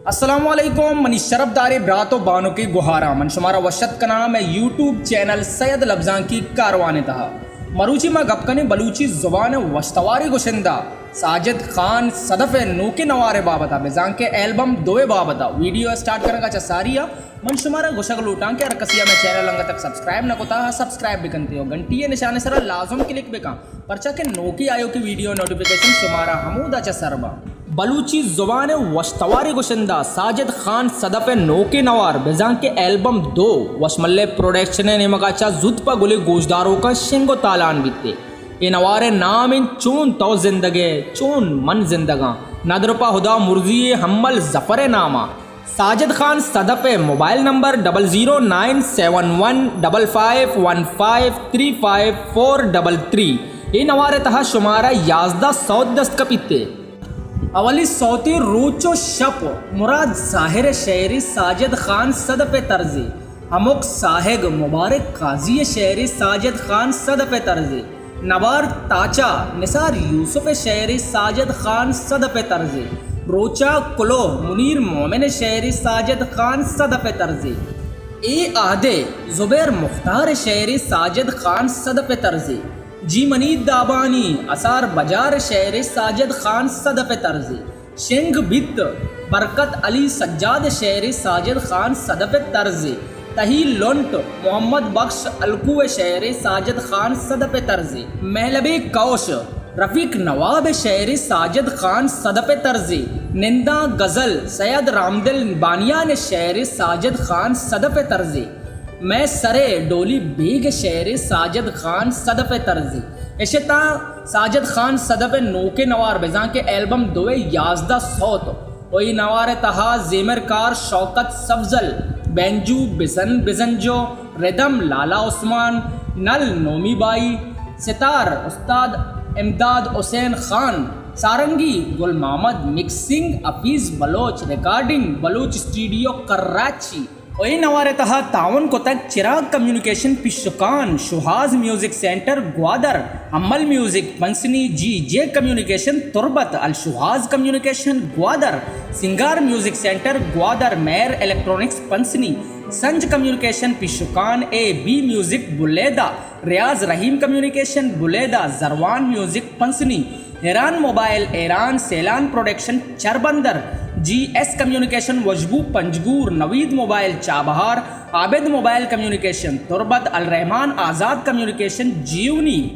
السلام علیکم، منی شرپداریں برات و بانکیں گہاراں، من شمارا وش اتک کناں مئے یوٹیوب چینل سید لبزانکی کاروان ءِ تہا۔ مروچی ما گپ کنیں بلوچی زبان ءِ وشتواریں گشندہ ساجد خان صدف ءِ نوکیں نوار ءِ بابت ءَ، بزاں کہ البم دو ءِ بابت ءَ۔ ویڈیو ءِ سٹارٹ کنگ ءَ چہ ساری ءَ من شمارا گوشگ لوٹاں کہ ہر کسی ءَ مئے چینل انگت تک سبسکرائب نہ کتہ، سبسکرائب بکنت و گھنٹی ءِ نشان ءِ سرا لازم کلک بکن، پرچا کہ نوکیں آیوکیں ویڈیو نوٹیفیکیشن شمارا ہمودا چہ سر باں۔ بلوچی زبان ءِ وشتواریں گشندہ ساجد خان صدف ءِ نوکیں نوار، بزاں کہ البم دو، وشملے پروڈکشن ءِ نیمگ ءَ چہ زوت پہ گلیں گوشداروکاں شنگ و تالان بیت۔ اے نوار ءِ نام انت چون تو زندگ ئے، چون من زندگاں، ندر پہ ہدا مرزی ءِ ہمل ظفر ءِ نام ءَ۔ ساجد خان صدف ءِ mobile number double zero nine seven one double five one five three five four double three. اے نوار ءِ تہا شمارا یازدہ سوت دست کپیت۔ اولی سوتے روچ و شپ، مراد ساحر ءِ شعرے، ساجد خان صدف ءِ طرزے۔ ہمک ساہگ، مبارک قاضی ءِ شعرے، ساجد خان صدف ءِ طرزے۔ نبار تاچا، نثار یوسف ءِ شعرے، ساجد خان صدف ءِ طرزے۔ روچا کلوہ، منیر مومن ءِ شعرے، ساجد خان صدف ءِ طرزے۔ اے عہدے، زبیر مختار ءِ شعرے، ساجد خان صدف ءِ طرزے۔ جی منی دابانی، اسار بجار ءِ شعرے، ساجد خان صدف ءِ طرزے۔ شنگ بیت، برکت علی سجاد ءِ شعرے، ساجد خان صدف ءِ طرزے۔ تہی لنٹ، محمد بخش الکو ءِ شعرے، ساجد خان صدف ءِ طرزے۔ مہلبے کوش، رفیق نواب ءِ شعرے، ساجد خان صدف ءِ طرزے۔ ننداں غزل، سید رامدل بانیان ءِ شعرے، ساجد خان صدف ءِ طرزے۔ مئے سرے ڈولی بیگ ءِ شعرے، ساجد خان صدف ءِ طرزے۔ اش اتاں ساجد خان صدف ءِ نوکیں نوار، بزاں کہ البم دو ءِ یازدہ سوت، و اے نوار ءِ تہا زیمرکار شوکت سبزل، بینجو بزن بزنجو، ردم لالا عثمان، نل نومی بائی، ستار استاد امداد حسین خان، سارنگی گل محمد، مکسنگ حفیظ بلوچ، ریکارڈنگ بلوچ اسٹوڈیو کراچی۔ و اے نوار ءِ تہا تعاون کتگ چراغ کمیونیکیشن پشکان، شوہاز میوزک سینٹر گوادر، امل میوزک پنسنی، جی جے کمیونیکیشن تربت، الشوہاز کمیونیکیشن گوادر، سنگار میوزک سینٹر گوادر، مہر electronics Pasni, Sanj communication Pishukan, A B music Balida, Riaz Rahim communication Balida, Zarwan music Pasni, Heeran mobile Iran, Sailan production Charbandar, G S communication Washbo Panjgur, Naveed mobile Chabahar, Abid mobile communication Turbat, Alrehman Azad communication Jiwani,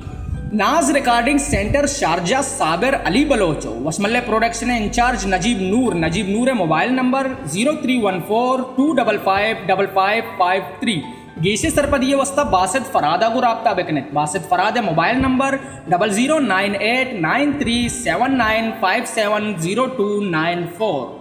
Naz recording centre Sharjah, Sabir Ali Baloch, وشملے پروڈکشن انچارج نجیب نور، نجیب نور ءِ mobile number zero three one four two double five double five five three. گیشیں سرپدی ءِ واستہ باسط فرہاد ءَ گوں رابطہ بکن ات۔ باسط فرہاد ءِ mobile number double zero nine eight nine three seven nine five seven zero two nine four.